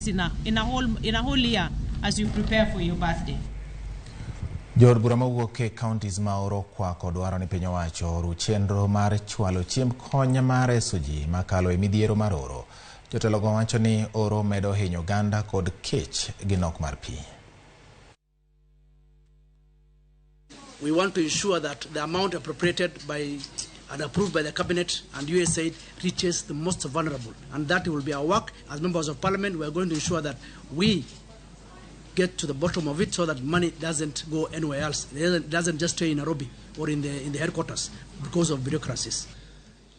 In a whole year as you prepare for your birthday. Jood bura mawuok e counties ma oro okwako dwaro ni piny owacho oru chenro mar chwalo chiemb kony mar reso ji makalo e midhiero mar oro. Jotelogo wacho ni oro medo hinyo oganda kod kech gi nok mar pi. We want to ensure that the amount appropriated by and approved by the cabinet and USAID reaches the most vulnerable. And that will be our work as members of parliament. We are going to ensure that we get to the bottom of it so that money doesn't go anywhere else. It doesn't just stay in Nairobi or in the headquarters because of bureaucracies.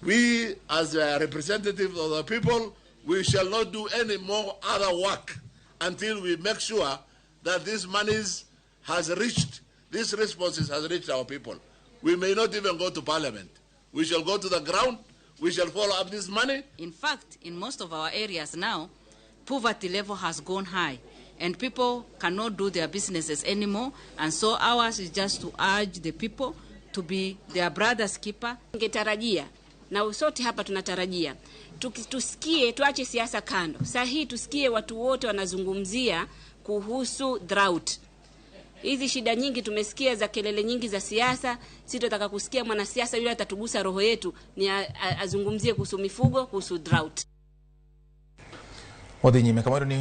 We, as a representatives of the people, we shall not do any more other work until we make sure that these monies has reached, these responses has reached our people. We may not even go to parliament. We shall go to the ground. We shall follow up this money. In fact, in most of our areas now, poverty level has gone high and people cannot do their businesses anymore. And so ours is just to urge the people to be their brother's keeper. Ningetarajia na sote hapa tunatarajia tusikie, tuache siasa kando. Saa hii tusikie watu wote wanazungumzia kuhusu drought. Hizi shida nyingi tumesikia za kelele nyingi za siasa, si tunataka kusikia mwanasiasa yule atatugusa roho yetu ni azungumzie kuhusu mifugo, kuhusu drought. Wadhi nyime kamoro ni.